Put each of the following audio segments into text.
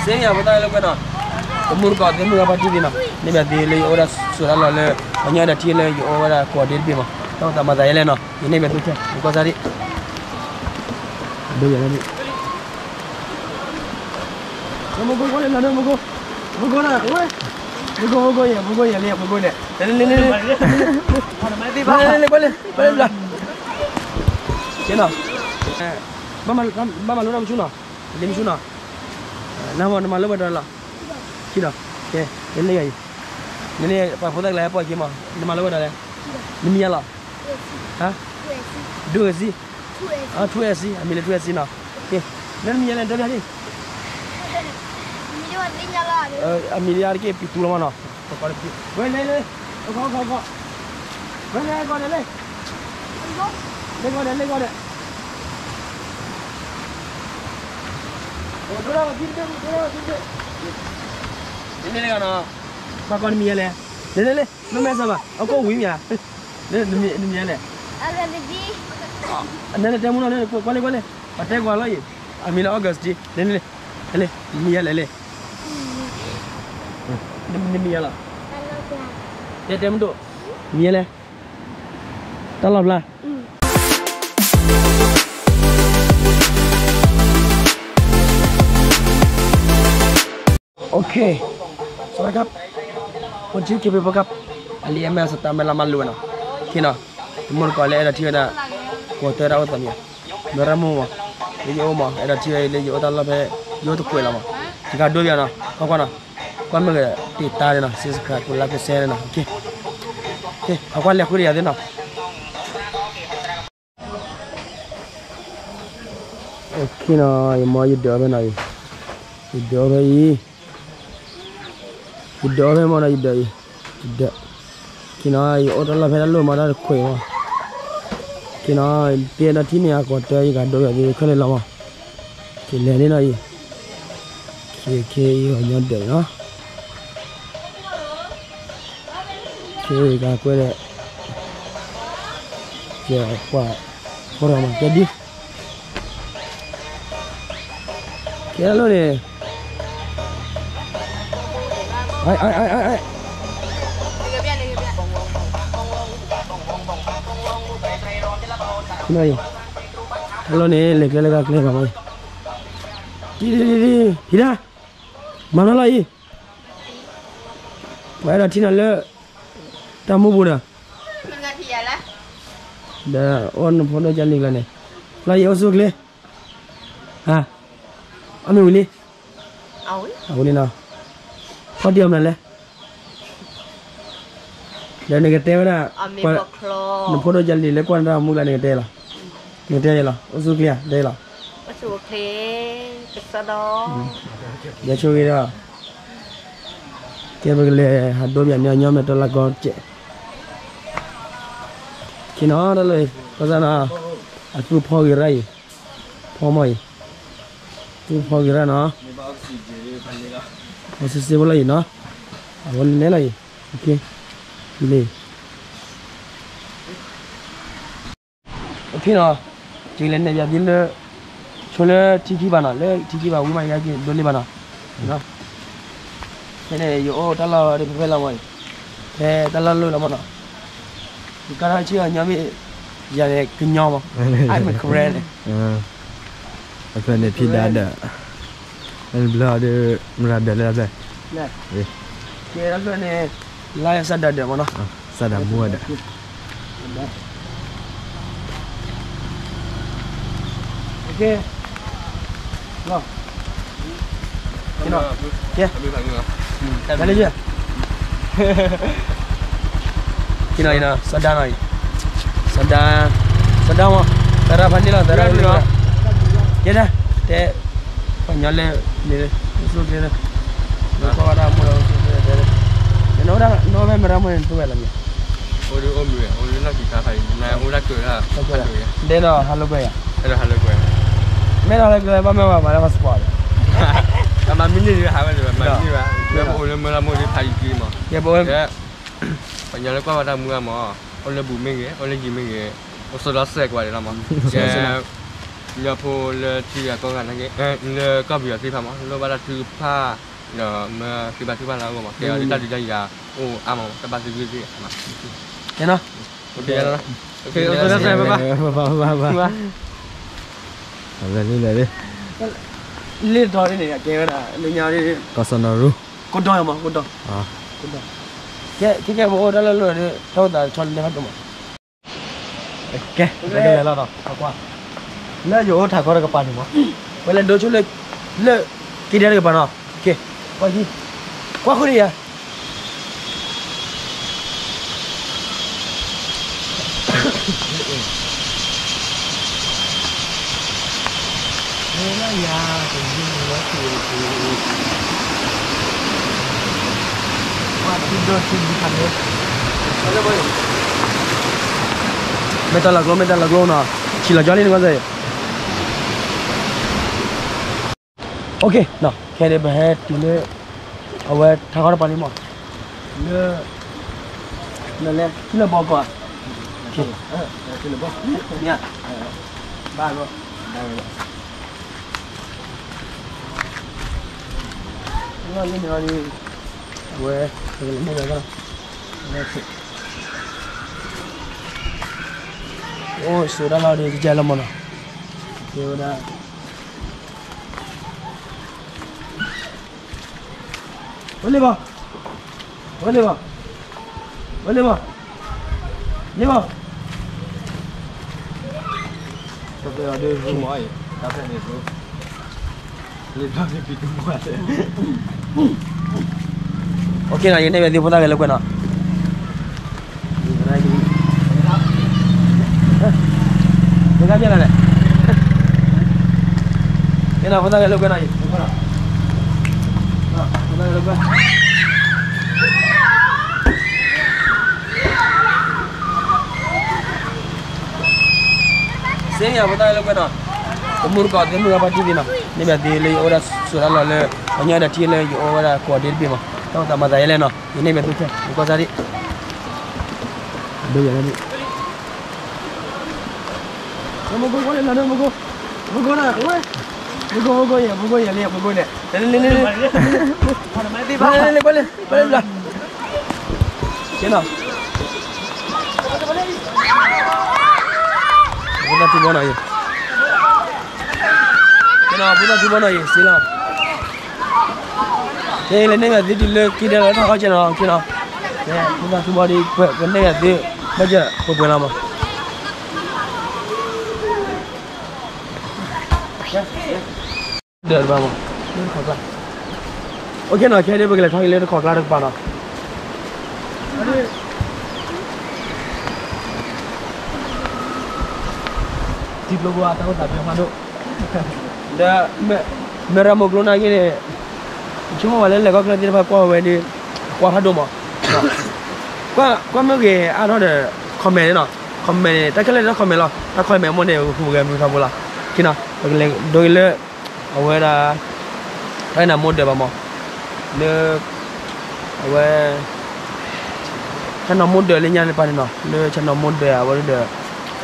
သ့ၣ်ညါဖိသၣ်လၢကွဲးနီၤ, တမူတကိးသ့ၣ်မုၢ်ဂၤပှၤထံၣ်ဒံးနီၤ, န့ၢ်ဘၣ်သ့လၢယအိၣ်ဒၣ်ဆိးတၢ်လီၢ်လၢ ပှၤညီဒၣ်ထံၣ်လၢယအိၣ်ဝဲဒၣ်ကိးဒ့တဘ့ၣ်မး, တၢ်အိၣ်သးမၤသးယဲလဲၣ်နီၤ, ယန့ၢ်ဘၣ်သူထဲ ယကီၢ်စၢ်ဒံး, ဒိယဲလဲၣ်ဒံး, မူကိၢ်ကွၢ်လၢလီၤဒိမူကိၢ်, မူကိၢ်နီၤ, မူကိၢ်မူကိၢ်ယဲ မူကိၢ်ယဲလံ မူကိၢ်န့ၣ်, လံလံလံလံ, လံလံလံ ကွၢ်လံ ကွၢ်လံဘျီ, ကဲနီၤ, ဘၣ်မၤလိတၢ်မဆူၣ်နီၤ, လံမဆူၣ်နီၤ, နမၤလိဝဲဒၣ်လီၤ, ခံဒီး, ကဲ, နန့ၢ်ဂၤအံၤ, နန့ၢ်ပှၤဖိသၣ်ကျါဟဲပိာ်ခံမး, နမၤလိဝဲဒၣ်လဲၣ်, နမံၤယါလီၤ, ဟါ, ဒိၣ်ဂ့ၤစံ, ထူအဲၣ်စံ, အမံၤလၢထူအဲၣ်စံနီၤ, ကဲ, နမံၤယါလဲၣ် တဲဘၣ်ဒံး, အမံၤလၢယၤတက့ၢ် ပံၤသူလီၤမးနီၤ, ဝဲလဲၤလဲၤ, ဝဲလဲၤ, လဲၤဂီၤဒဲးလဲၣ်, လဲၤဂီၤဒဲး, လဲၤဂီၤဒဲး, လဲၤလဲၤနီၤ, ပှၤကိးနမံၤယါလဲၣ်, လဲၤလဲၤလဲၣ်, မ့ၢ်မဲာ်ဆှးဘၣ် အကိၣ်ဝံၤမ့ၢ်ဧါ, နမံၤယါလဲၣ်, နလဲၤတဲမူနီၤ, ကွၢ်လံကွၢ်လံ, ပှၤတဲကွၢ်လီၤအံၤ, အမံၤလၢ August, လဲၤလဲၤ, လဲၤလဲၤ, နမံၤယါလဲၣ်လဲၣ်, နမံၤယါလီၤ, တဲတဲမုၢ်ဒိၣ်, မံၤယါလဲၣ်, တၢ်လီၢ်ဖျါ OK, สวัสดีครับ, วันที่เจ็ดพฤษภาคม, အလံအမဲစတၢ်မဲလၢမၤလိဝဲနီၤ, ခံနီၤ, တမူတကိးလၢအဲၣ်ဒိးထံၣ်ဝဲဒၣ် ကိးတၢ်အိၣ်သးမံၤ, မ့ၢ်ရၢမူမး, လၢယအိၣ်မး, အဲၣ်ဒိးထံၣ်ဝဲလၢယအိၣ်တၢ်လီၢ်ဖဲ ယအိၣ်တကွဲးလီၤမး, ယကဒိပယၤနီၤ, ကွၢ်ကွၢ်နီၤ, ကွၢ်မ့ၢ်ဂ့ၤ တံာ်တာ်န့ၣ်နီၤ, subscribe ကိး like ကိး share န့ၣ်နီၤ, ကွၢ်ကွၢ်လဲၤဃုတယၤသ့ၣ်နီၤ. ခံနီၤ ယမီယဒၢးဖဲနီၤအံၤ, ယဒၢးဖဲအံၤ, ယဒၢးဖဲမီၤနီၤ ယဒၢးအံၤ, ယဒၢး, ခံနီၤ ယအိၣ်တၢ်လီၢ်ဖဲတၢ်လိၣ်မၤတၢ်တခွဲးမီၤ, ခံနီၤ တ့ဒီးထံၣ်န့ၣ် အကိးတၢ်ယကဒိပယၤသ့ခဲလၢာ်လီၤမီၤ, ကလဲၤန့ၣ်နီၤအံၤ, ခ့ခ့ယဂီၤညီဒၢးအံၤနီၤ. ကဲ ကကွဲးဒီး ကဲ ပှၤ ပှၤမၤကဲဒ် ကဲလီၤန့ၣ် အ လီၤန့ၣ် လဲၤကျဲလၢကကျဲဘၣ်မး, ဒ်ဒ်ဒ်ဒ် ဟံးဒၣ် မၤနီၤလီၤအံၤ, ပှၤအဲၣ်ဒိးထံၣ်နၤလၢ တၢ်မူပူၤဒီး, ဒီးအိၣ်နဖိဒိၣ်ကၢ်လံၤကျါန့ၣ်, ဖျါယံၤအိၣ်ဆူၣ်အိၣ်ချ့, ဟါ, အမ့ၢ်ဝံၤလံ, အဝံၤလံနီၤ, ဖီတံၢ်အီၤမနုၤလဲၣ်, ဒီးနကတဲဝဲဒၣ်, နဖိဒိၣ်ကၢ်လံၤလၢကွၢ်နတၢ်မူကျါ နကတဲလီၤ, နကတဲလီၤ, အိၣ်ဆူၣ်အိၣ်ချ့ဧါ, တဲလီၤ, အိၣ်ဆူၣ်အိၣ်ချ့, ကစၢ်ဒီး ယဆိၣ်ဂ့ၤဒီး, ကဲ ပကလဲၤဟးဒိပယၤန့ၣ်ညီမဲာ်တၢ်လၢကီကဲး, ခံနီၤ တၢ်လၢ ကစၢ်နီၤ, အသူၣ်ဖီဂ့ၤရၣ်အံၤ, ဖီမီၢ်အံၤ, သူၣ်ဖီဂ့ၤရၣ်နီၤ, အစ့စ့ဖိလီၤအံၤနီၤ, အဝဲလဲၤလီၤအံၤ, လံ OKနီၤ, ယကလဲၤနဲၣ်ယၤဒ်လၢ, ဆိလၢထံခံဘၣ်နီၤ, လၢထံခံဘၣ်ဝံၤမး ယကက့ၤဒိလံဘၣ်နီၤ, ဖဲန့ၣ် ယအိၣ်တၢ်လီၢ်ဖဲဖဲလီၤမးအံၤ, ဖဲတၢ်လီၢ်လၢလီၤမးနီၤ, ယကါထီၣ်ဆ့ၣ်အီၤညီမ့ၢ်, ယၤန့ၣ်ကညီမး, I'm a Karenန့ၣ်, အဖဲန့ၣ်ဖံဒါဒီး, ဘျီဒီး, မရၤဒီးလၢဖဲ, ကဲတၢ်ဖဲန့ၣ်, လၢယစၢ်ဒၢးဒီးမးနီၤ, စၢ်ဒၢးမူဒီး ကဲ, ကဲ, တၢ်လၢယ, ကဲနီၤ, စီၤဒၤနီၤအံၤ, စီၤဒၤ, စီၤဒၤမး, သရၣ်ဖးန့ၣ်လီၤ, သရၣ်ဖးန့ၣ်လီၤ, ကဲဒၣ်, တဲ, ပှၤညီလဲၣ်, န့ၣ်, အိၣ်ဆူၣ်အိၣ်ချ့, နကွၢ်ဝဲဒၣ်မိၢ်ဒီးအိၣ်ဆူၣ်အိၣ်ချ့, နအိၣ်ဒၣ်, နအိၣ်ဖဲမရၤမိၢ်န့ၣ် နတအိၣ်ဝဲလၢမ့ၢ်, အိၣ်ဒၣ်အိၣ်မုာ်, အိၣ်ဒၣ်လီၢ်ခံခါခါအံၤ, နအိၣ်ဒၣ်ကၢၤဒၣ်, ဒဲနီၤ ဟးလိာ်ကွဲယၤ, ဟးလိာ်ကွဲ, မ့ၢ်ဟးလိာ်ကွဲ ဘၣ်မ့ၢ်ဝဲမၤလၢ passport လီၤ, မၤမံၤန့ၢ်ဒံးဟးဝဲဒၣ်, မၤမံၤန့ၢ်ဘၣ်, လၢပအိၣ်လၢမရၤမိၢ်ဒ်ဖးယံၤကံမး, ကဲ, ပှၤညီလၢကွၢ်ဝဲတၢ်မူအါမး, အိၣ်လၢဘူးမ့ၢ်ဂ့ၤ, အိၣ်လၢယံၤမ့ၢ်ဂ့ၤ, အိၣ်ဆိးဒီးစဲးကွၢ်ဒံးလီၤမး, ကဲ လၢဖိလၢထံဂၤကီၢ်ဂၤနာ်က့ လၢကီၢ်ပယီၤသ့ၣ်တဖၣ်မး လိၣ်ဘၣ်တၢ်ထုကဖၣ် ဒီးမ့ၢ်သုဘၣ်ထုကဖၣ်လၢအဂီၢ်မး ကဲအီၤဒ်တၢ်ဒုးတၢ်ယၤအိၣ်အါမး တၢ်ဘၣ်သဂၢၢ်သ့ၣ်မး ကဲနီၤ ဘၣ် ဘၣ် ဘၣ် လၢတတီၤန့ၣ် ကဲဝဲဒၣ် လၢညါ ကိးဒီမး ကိးဒီ ကဲ ခဲကဲ ပအိၣ်တၢ်လၢလၢာ်ဒီး တၢ်အိၣ်သးတဆီလၢန့ၣ်ဖးဒိၣ်မး ကဲ ပကလဲၤလီၤနီၤ ကွၢ်ကွၢ် လၢယအိၣ်ထးခီတကပၤန့ၣ်မး ပလဲၤဒိဆိလၢ လၢ က့ၤဒဲတကပၤနီၤ ကဲ ကွၢ် ကွၢ်ဃုန့ၣ်ယၤ မ့ၢ်တၢ်လီၤကျိ မ့ၢ်တၢ်လီၤကျိနီၤ ဆံးလီၤကၠီလံန့ၣ်ကီၢ်စဲၣ် OK နီၤ ခဲန့ၣ် ပဟဲတုၤလၢ အဝဲထးခီတပၤလံမး လၢ လၢလဲၤ ထံလၢဘီကီး ဘၣ် လၢန့ၣ်ဒီး အဝဲ ပကလဲၤန့ၢ်ဝဲကီး အိၣ်ဆိးတၢ်လီၢ်ဒီး ကကဲလီၤမးနီၤ ကဲဝဲဒၣ် ဝဲလ့ဘီ ဝဲလ့ဘီ ဝဲလ့ဘီ လ့ဘီ တၢ်ဖဲအီၤဒ်ရူမးအံၤ တၢ်ဖဲန့ၣ်ရူ လ့ဘီန့ၣ်ပံၤတမူ OK နီၤ ယန့ၢ်ဝဲသုဖိသၣ်ဂဲၤလိာ်ကွဲနီၤ ကဲနီၤ ဖိသၣ်ဂဲၤလိာ်ကွဲနီၤ ဖိသၣ်ဂဲၤလိာ်ကွဲ စ့ယၤဖိသၣ်ဂဲၤလိာ်ကွဲနီၤ တမုၢ်တကိးသ့ၣ်မုၢ်ဂၤပှၤထံသ့ၣ်နီၤ န့ၢ်ဘၣ်သုလၢယအိၣ်ဝဲဒၣ်ဆိးတၢ်လီၢ်လၢ ပှၤညီဒီးထံလၢယအိၣ်ဝဲဒၣ်ကိးဒ့တဘ့ၣ်မး တၢ်အိၣ်သးမၤသးယဲလဲၣ်နီၤ ယန့ၢ်ဘၣ်သုခဲ ယကီၢ်စၢ်ဒံး ဒိယၤန့ၣ် မုၢ်ကိၢ် မုၢ်ကိၢ် မုၢ်ကိၢ် မုၢ်ကိၢ် မုၢ်ကိၢ် မုၢ်ကိၢ် မုၢ်ကိၢ် မုၢ်ကိၢ် မုၢ်ကိၢ် မုၢ်ကိၢ် မုၢ်ကိၢ် မုၢ်ကိၢ် မုၢ်ကိၢ် မုၢ်ကိၢ် မုၢ်ကိၢ် မုၢ်ကိၢ် ကဲနီၤ ဖိသၣ်ထူဘီနီၤအံၤ ကဲနီၤ ဖိသၣ်ထူဘီနီၤအံၤ စ့လီၤ ကဲ လဲၤန့ၢ်ဘၣ်သုတုၤလၢက့ၤဒဲလီၤထီၣ်ခီကဲနီၤ ကဲနီၤ ကဲ ဖိသၣ်ထူဘီဒီး ပကန့ၢ်ဘၣ်သု ဘၣ်ယၢ်ပှဲၤပှဲၤလီၤမး ဒၢးတပၤမး လၢတခီၣ်ကျါ OK နီၤ ခဲဒ်ပကလဲၤထီၣ်က့ၤလၢတခီၣ်ကျါတကပၤနီၤ ထံကျိဖိအတၢ်အိၣ်သးဖဲဖးဒိၣ် ဒီး မ့ၢ်ရၤမိၢ်ကျိနာ်က့န့ၣ် ဆိကမိၣ်ဝဲလၢလဲၤကီၢ်ချၢသ့ၣ်တဖၣ်ကွၢ်ဝဲဒီး ကွၢ်ဖးဒိၣ်မး ကွၢ်မ့ၢ်ဂ့ၤအါထီၣ်ဒီး comment နီၤ comment န့ၣ် တၢ်ခဲလၢာ်တၢ် comment လီၤ တၢ် comment အမိၢ်န့ၣ် ဟူးဂဲၤမုာ်ထီဘိလီၤ ခံနီၤ ပကလဲၤဒိက့ၤလၢ အဝဲဒၣ် တၢ်နးမိၢ်ဒၢးဘၣ်မး လၢ အဝဲ ဆၣ်နီၤမိၢ်ဒၢးလၢညါန့ၣ်ပၤန့ၣ်နီၤ လၢဆၣ်နီၤမိၢ်ဒၢးအဝဲဒၣ်ဒီး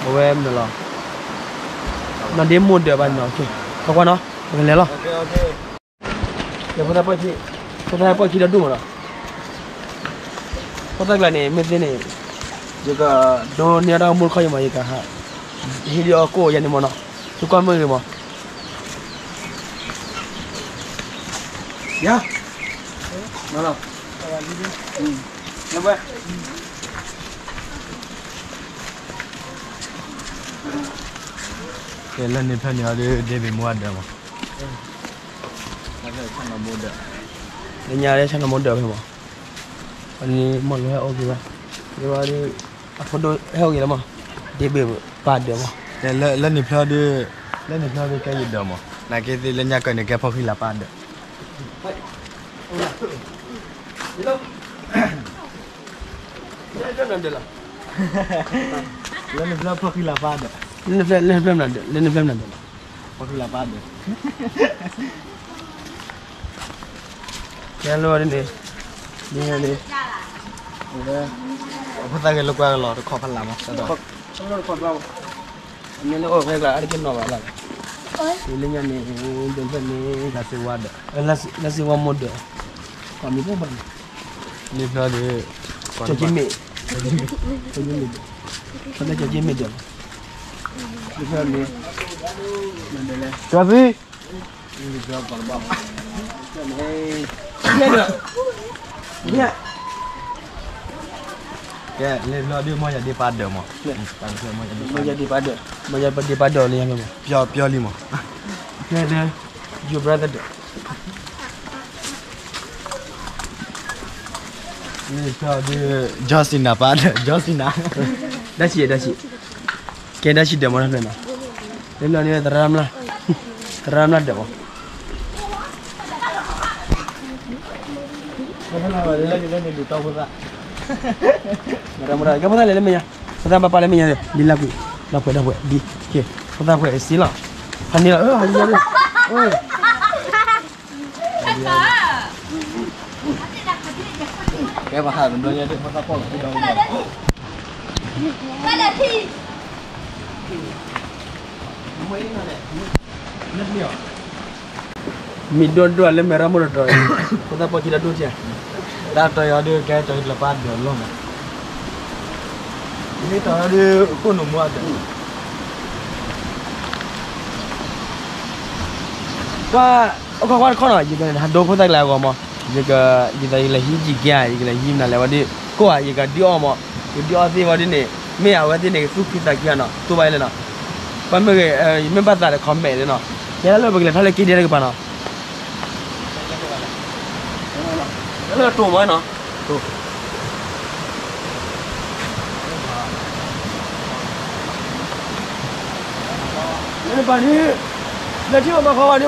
အဝဲမနုၤလီၤ နီၢ်ဒ့မိၢ်ဒၢးဘၣ်န့ၣ်နီၤ ကွၢ်ကွၢ်နီၤ ပကလဲၤလီၤ ဖိသၣ် ဖိသၣ်ပှၢ်ခံဒီဒူၣ်မးနီၤ ဖိသၣ်ကျါန့ၣ် မ့ၢ်သ့န့ၣ် ယကဒိန့ၢ်အီၣ်တၢ်ကမူတခီယမး ယကဟး ဟ့ၣ်ဒုးအီၣ်ကိၣ်ယၤန့ၣ်မးနီၤ သုကွၢ်မ့ၢ်ဂ့ၤမး ယၤ မးနီၤ လၢဝဲ ကဲ လၢန့ၣ်ဖျၢၣ်န့ၣ်အီၤဒ် ဒ့ဘ့ၣ်မိၢ်အဒၢးမး လၢညါလၢဆၣ်နီၤမိၢ်ဒၢးဖဲမး အန့ၣ်မ့ၢ်လၢဟဲအိၣ်က့ၤဝဲ ဒ်ဝဲဒ် အဖိဒိၣ်ဟဲအိၣ်က့ၤလီၤမး ဒ့ဘ့ၣ်ပၢ်ဒၢးမး လၢန့ၣ်ဖျၢၣ်ဒ် လၢန့ၣ်ဖျၢၣ်ဒ်ကဲယဒၢးမး နာ်က့သ့ၣ်လၢညါကၢၢ်န့ၣ်ကဲဖီၣ်ဃံလၤပၢ်ဒၢး လၢန့ၣ်ဖျၢၣ်ဖီၣ်ဃံလၤပၢ်ဒၢး လၢန့ၣ်ဖျၢၣ် လၢန့ၣ်ဖျၢၣ်မနုၤဒၢး လၢန့ၣ်ဖျၢၣ်မနုၤဒၢး ဖီၣ်ဃံလၤပၢ်ဒၢး ကဲလၢန့ၣ် န့ၣ် အဖိသၣ်ဂဲၤလိာ်ကွဲလီၤ တခီၣ်ဖးလၢ်မး မ့ၢ်လၢအိၣ်ဖဲကျါ အါတက့ၢ်နီၢ်ဘၣ်လၢ်လီၤ လၢညါန့ၣ် ဒိးဖျၢၣ်န့ၣ် လၢစ့ဝါဒီး လၢစ့ဝါမိၢ်ဒီး ပှၤမံၤသ့ၣ်တဖၣ်န့ၣ် လၢဖျၢၣ်ဒီး ကၠီက့မ့ၢ် ကၠီက့မ့ၢ်ဒီး ဖျၢၣ်ကၠီက့မ့ၢ်ဒီး လၢဖျၢၣ်န့ၣ် ကၠီသံ ကဲ လၢဖျၢၣ်ဒုး မ့ၢ်ယၤဒ့ပာ်ဒၢးမး မ့ၢ်ယၤဒ့ပာ်ဒၢး မ့ၢ်ယၤဒ့ပာ်ဒၢးလၢယၤမ့ၢ် ပျီပျီလံမး ကဲလၢ your brother ဒီး လၢဖျၢၣ်ဒုး John Cena ပာ်ဒၢး John Cena ဒၣ်ဆံး ဒၣ်ဆံး ကဲဒၣ်ဆံးဒၢးမးတဖျၢၣ်နီၤ လၢဖျၢၣ်န့ၣ် သရၣ်မျၢ် သရၣ်မျၢ်ဒၢးမး ကဲဖိသၣ်လဲၤလၢမဲာ်ညါ ဖိသၣ်ဘၣ်ပာ်လၢမဲာ်ညါ ဒ်လၢကွံာ် ဒီးပှဲၤဒီးပှဲၤ ဒ် ကဲ ဖိသၣ်ပှဲၤစ့လီၤ ဖးန့ၢ်လီၤ အၢ ဟးယံၤလီၤ အၢ ကဲပဟးတဘျီညါဒ်ဖိသၣ်ပီၣ်လီၤ မ့ၢ်ဒိၣ်ဒိၣ်လၢမဲာ်ရၣ်မိၢ်တတီၤအံၤ ဖိသၣ်ပီၣ်ခံလၢဒိၣ်ကဲ တၢ်တီၤအံၤဒုးကဲတီၤအံၤလၢပၢ်ဒၢးလီၤမး မ့ၢ်တီၤအံၤဒုး ခိၣ်နူာ်မူအဒၢး ကွၢ် အိၣ်ခီကွၢ်တခီနီၤ ယကဟးဒိဖိသၣ်ကျါအဂီၢ်မး ယက ယကလဲၤဟံးယံာ်ကဲ ယကလဲၤဟံးမနုၤလဲၣ်ဝဲဒုး ကိၣ်ဧါ ယကဒုးအီၣ်မး ယကဒုးအီၣ်သ့ၣ်ဝဲဒုးန့ၣ် မ့ၢ်အဝဲသ့ၣ်န့ၣ် ကသူၣ်ဖှံသးခုဧါနီၤ သူဘၣ်လဲၣ်နီၤ ကွၢ်မ့ၢ်ဂ့ၤ မ့ၢ်ဘၣ်သးဒီး comment နီၤ ကဲလၢပကလဲၤထီၣ်လၢက့ဒဲတကပၤနီၤ လၢတိၢ်မးနီၤ တိၢ် လၢပၤဒုး လၢထံၣ်ဘၣ်မၤခီဝဲဒုး ပှၤ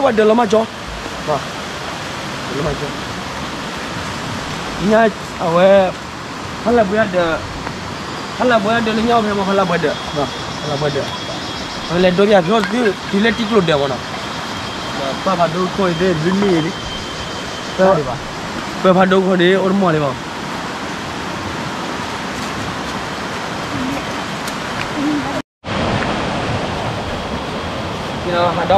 ဒၢးလီၤမးကၠီ ဒၢးလီၤမးကၠီ ညါအဝဲ ဟါလၢဘှဲဒၢး ဟါလၢဘှဲဒၢးလၢညါအီၣ်ဖဲမ့ၢ်ဟါလၢဘှဲဒၢး ဟါလၢဘှဲဒၢး အဝဲလဲၤဒိပၠးဖျိတုၤလၢတံကျိၣ်ဒၢးမးနီၤ ပၢ်ဖးဒိခိၣ်အံၤသ့ၣ်ဘျုးမ့ၢ်အံၤလံ ပၢ်ဖးဒိခိၣ်န့ၣ် အိၣ်တ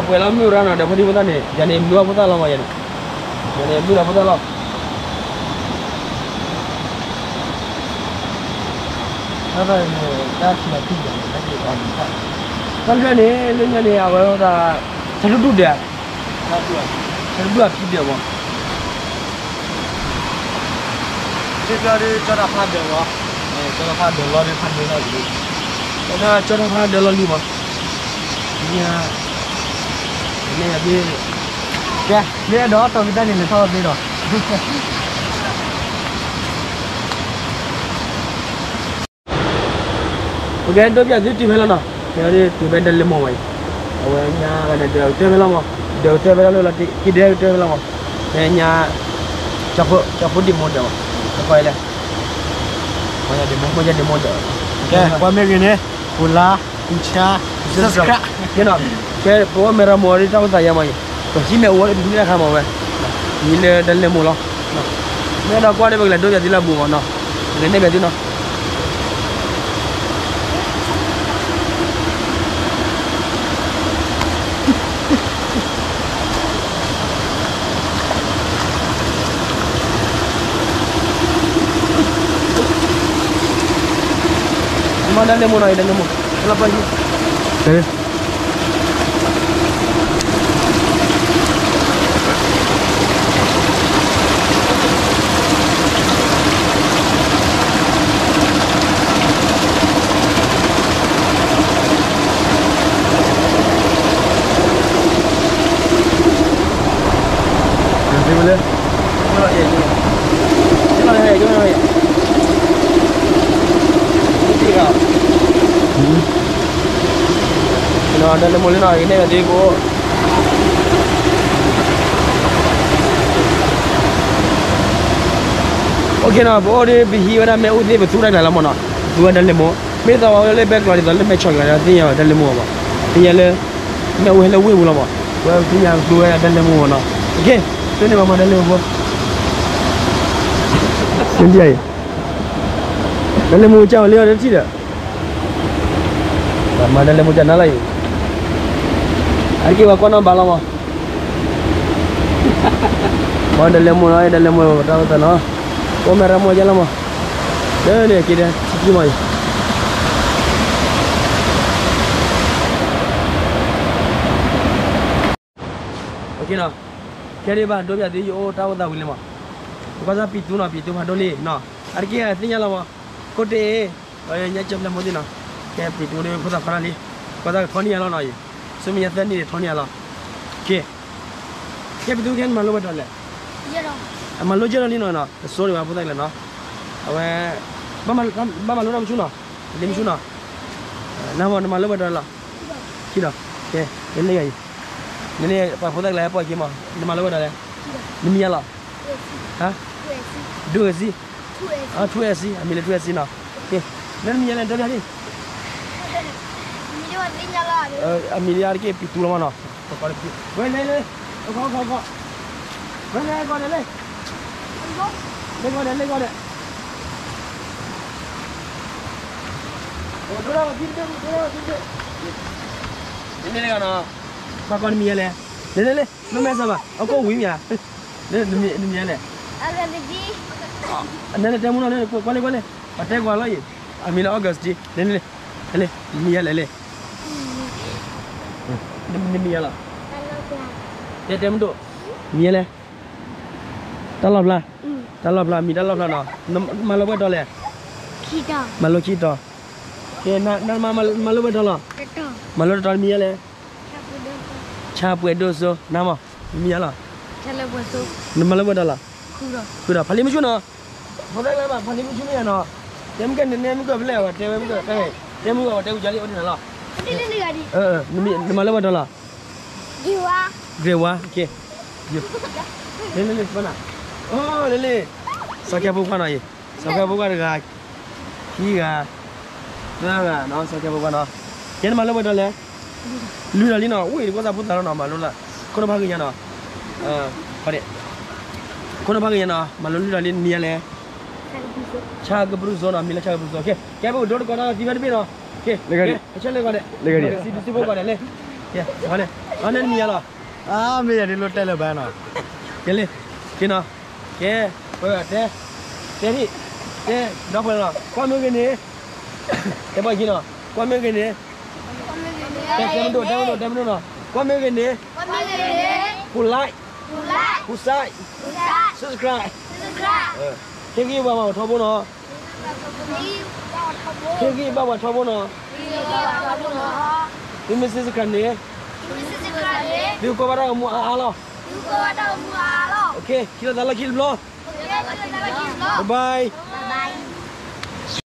မီၢ်လံမး ဟးဒီးပှဲၤလီၤမုၢ်ရၣ်နီၤ ဒီးဖိဒံဖိသၣ်န့ၣ် ယၤန့ၣ်မုၢ်အီၣ်ဖိသၣ်လီၤမး ယၤန့ၣ် ယၤန့ၣ်မုၢ်ဒီးဖိသၣ်လီၤ တၢ်ဖျၢၣ်န့ၣ် လၢညါန့ၣ် အဝဲဒၣ် ဆၢဒူၣ်ဒူၣ်ဒၢး ဆၢဒူၣ်အဖံဒၢးမး လၢကၠီဒုး ကၠီတၢ်ဖးဒၢးမး ကၠီတၢ်ဖးဒၢးလီၤဒုး ဖးဒၢးလီၤဒုး ကၠီတၢ်ဖးဒၢးလီၤလံမး ညါ မ့ၢ်ယၤဒုး ကဲ မ့ၢ်အဲၣ်ဒိးတီၢ်ကတၢၢ်န့ၣ် လဲၤထီၣ်သ့ဒီး ပကဒိပၠးသုတုၤဖဲလီၤနီၤ တုၤဖဲဒၢလ့မိၢ်ဝဲအံၤ အဝဲညါန့ၣ် ဒၢးကတၢၢ်ဖဲလီၤမး ဒၢးကတၢၢ်ဖဲလီၤလၢလီၤတံၢ် က့ဒၢကတၢၢ်ဖဲလီၤမး ဖဲညါ ကၠီဖိဒံမိၢ်ဒၢးမး ကီလဲၣ် မ့ၢ်ယၤဒံမိၢ်ဒၢး ကဲ ကွၢ်မ့ၢ်ဂ့ၤန့ၣ် ကူလါ ကူဆါ subscribe နီၤ ကဲပဝဲမဲၢ်ရမိၢ်ဒ်တၢ်အိၣ်သးယါမးအံၤ ပဟံးမ့ၢ်အိၣ်ဝဲလၢပဟံးမ့ၢ်တၢ်ခါမးဝဲ ဟံးလၢဒၢလ့မိၢ်လီၤ မ့ၢ်ဒီးကွၢ်ဒီးပကလဲၤဒိပၠးသုလၢအဘူးမးနီၤ ပကနဲၣ်ပၠးသုနီၤ မ့ၢ်ဒၢလ့မိၢ်နီၤ ဒၢလ့မိၢ် လၢပှၤဟံး ဒၢလ့မိၢ်လၢနီၤ ကနဲၣ်ပၠးသုကိး OK နီၤ ပအိၣ်ဒီး ပဟံးဝဲဒၣ်မ့ၣ်အူသ့ၣ် ပသူတၢ်ကျဲၤလီၤမးနီၤ ပသူဝဲဒၢလ့မိၢ် မ့ၢ်သးဝဲလၢဘဲကျီၤဒ်သိးလၢမဲၢ်ဆီးကျါဒီး သ့ၣ်ညါဝဲဒၢလ့မိၢ်ဘၣ် သ့ၣ်ညါလၢ မ့ၣ်အူဟဲလၢဝ့ၢ်ပူၤလီၤမး ပသ့ၣ်ညါသူဝဲဒၢလ့မိၢ်မးနီၤ OK သ့ၣ်န့ၣ်မးမးဒၢလ့မိၢ်ဖိ ဒၢလ့မိၢ်ကၢ်ဝဲလၢအီၤတထံၣ်ဒီး မၤဒၢလ့မိၢ်ကၢ်နါလၢအံၤ အက့ၤဝဲကွၢ်နီၣ်ဘါလီၤမး, မ့ၢ်ဒီးလဲၤမိၢ်နီၤ, ဒီးလဲၤမိၢ်တၢ်အိၣ်သးနီၤ, အိၣ်မ့ၢ်ရၣ်မိၢ်ယဲလီၤမး, ဒီးန့ၣ်က့ၤဒီး ထံခံမးအံၤ ခဲဒံးဘၣ်ဒိပၠးသု ယအိၣ်တၢ်အိၣ်သးဝံၤလံမး, ကွၢ်စၢ်ပံၤတူနီၤ, ပံၤတူဖးဒိၣ်လံနီၤ, အတက့ၢ်သ့ၣ်ညါလီၤမး, ခိၣ်တ့ၢ်, ညါကၠၢဖျဲၣ်မိၢ်သ့ၣ်နီၤ, ကဲပံၤတူဒီးဖိသၣ်ခွါထီၣ်လံ, ကွၢ်စၢ်ကထီၣ်န့ၢ်ယါလီၤနီၤအံၤ, ဆူမဲာ်ညါသၢနံၣ်န့ၣ်ထီၣ်န့ၢ်ယါလီၤ, ကဲ, ကဲပံၤတူခဲနမၤလိဝဲဒၣ်လဲၣ်, အမၤလိကၢၢ်လီၤလံနီၤ, တစိၢ်ဒံးဘၣ်ဖိသၣ်လဲၣ်နီၤ, အဝဲ, ဘၣ်မၤလိတၢ်မဆူၣ်နီၤ, လံမဆူၣ်နီၤ, နမၤလိဝဲဒၣ်လီၤ, ခံဒီး, ကဲ, နလ့ဂၤအံၤ, နန့ၣ်ပှၤဖိသၣ်ကျါဟဲပိာ်ခံမး, နမၤလိဝဲဒၣ်လဲၣ်, နမံၤယါလီၤ, ဒူၣ်ဂဲၤဆံ, ထူအဲၣ်ဆံ, အမံၤလၢထူအဲၣ်ဆံနီၤ, နမံၤယါလဲၣ် တဲဘၣ်ဒံး, အမံၤလၢအတက့ၢ်ပံၤတူလီၤမးနီၤ, ဝဲလဲၤလဲၤ, ဝဲလဲၤ, လဲၤကီဒဲးလဲၣ်, လဲၤကီဒဲးလဲၤကီဒဲး, ဒိၣ်ထီၣ်ခံတဘ့ၣ်, ဒိၣ်ထီၣ်ခံတဘ့ၣ်, လဲၤလဲၤနီၤ, ပှၤကိးနမံၤယါလဲၣ်, လဲၤလဲၤလဲၤ, မ့ၢ်မဲာ်ဆှးဘၣ် အကိၣ်ဝံၤမ့ၢ်ဧါ, နမံၤယါလဲၣ်, နတဲမူနီၤ, ကွၢ်လဲၣ်ကွၢ်လဲၣ်, ပှၤတဲကွၢ်လီၤအံၤ, အမံၤလၢ August, လဲၤလဲၤ, လဲၤလဲၤ, နမံၤယါလဲၣ်လဲၣ်, နမံၤယါလီၤ, တဲတဲမုၢ်ဒိၣ်, မံၤယါလဲၣ်, တၢ်လီၣ်ဖျါ, တၢ်လီၣ်ဖျါ, မံၤတၢ်လီၣ်ဖျါနီၤ, မၤလိပှဲၤတီၤလဲၣ်, မၤလိခံတီၤ, ကဲ, မၤလိပှဲၤတီၤလီၤ, မၤလိတတီၤ နမံၤယါလဲၣ်, ဆၣ်ပှဲၤဒိၣ်စိ, နမံၤယါလီၤ, နမၤလိပှဲၤတီၤလီၤ, ဃုဒီး ဖးလံမုၢ်ဆူၣ်နီၤ, ဖိသၣ်လၢဘၣ်ဖးလံမုၢ်ဆူၣ်မ့ၢ်ဧါနီၤ, တဲမုၢ်ကဲန့ၣ် နဲမုၢ်ကဲဖဲလဲၣ် တဲဝဲမုၢ်ကဲ, တဲမုၢ်ကဲ တဲဝဲကၠီလံ အိၣ်ဒံးနၤလီၤ, နမၤလိပှဲၤတီၤလီၤ, ဂ့ၤဝါ, လ့လ့လ့, လ့လ့, စီၤကဲဖိခွါနီၤအံၤ, စီၤကဲဖိခွါတဂၤ, ခံဂၤ, သၢဂၤနီၤ, စီၤကဲဖိခွါနီၤ, ယဲနမၤလိပှဲၤတီၤလဲၣ်, လုၢ်ဒီးလံနီၤ, ဝံၤတကွၢ်သးဖိသၣ်လီၤနီၤ, မၤလိလၢ, ခိၣ်နူာ်ဖးကညးနီၤ, ခိၣ်နူာ်ဖးကညးနီၤ, မၤလိလုၢ်ဒီးလံ နမံၤယါလဲၣ်, ဆၣ်ကပြုၢ်စိနီၤ, မံၤလၢဆၣ်ကပြုၢ်စိ, ကဲ, ကဲပကဒိတကိးတၢ်သံဖဲတဘ့ၣ်နီၤ, ကဲ, ကဲ, ကဲ, ကဲ, ကဲ, ကဲ, ကဲ, ကဲ, ကဲ, ကဲ, ကဲ, ကဲ, ကဲ, ကဲ, ကဲ, ကဲ, ကဲ, နမံၤယါလီၤ, မ့ၢ်ယၤဒ်လိၣ်တဲလၢၤဘၣ်နီၤ, ကဲလံ, ကဲနီၤ, ကဲ, ပတဲ, တဲဒံး, တဲ, ဒီပုၢ်ဝဲၢ်နီၤ, ကွၢ်မ့ၢ်ဂ့ၤန့ၣ်, တဲပှၤခံနီၤ, ကွၢ်မ့ၢ်ဂ့ၤန့ၣ်, တဲမဒိၣ်, တဲမဒိၣ်, တဲမဒိၣ်နီၤ, ကွၢ်မ့ၢ်ဂ့ၤန့ၣ်, ဟူ like, ဟူ share, ဟူ subscribe, ဟ့ၣ်ဂံၢ်ဘါပှၤထီဘိနီၤ, ဟ့ၣ်ဂံၢ်ဘါပှၤထီဘိနီၤ, သုမ့ၢ် subscribe န့ၣ်, သုကကွၢ်ဘၣ်တၢ်ဂီၤမူအါအါလီၤ, ခံလီၤသးလီၢ်ခံတဘျီ, bye bye.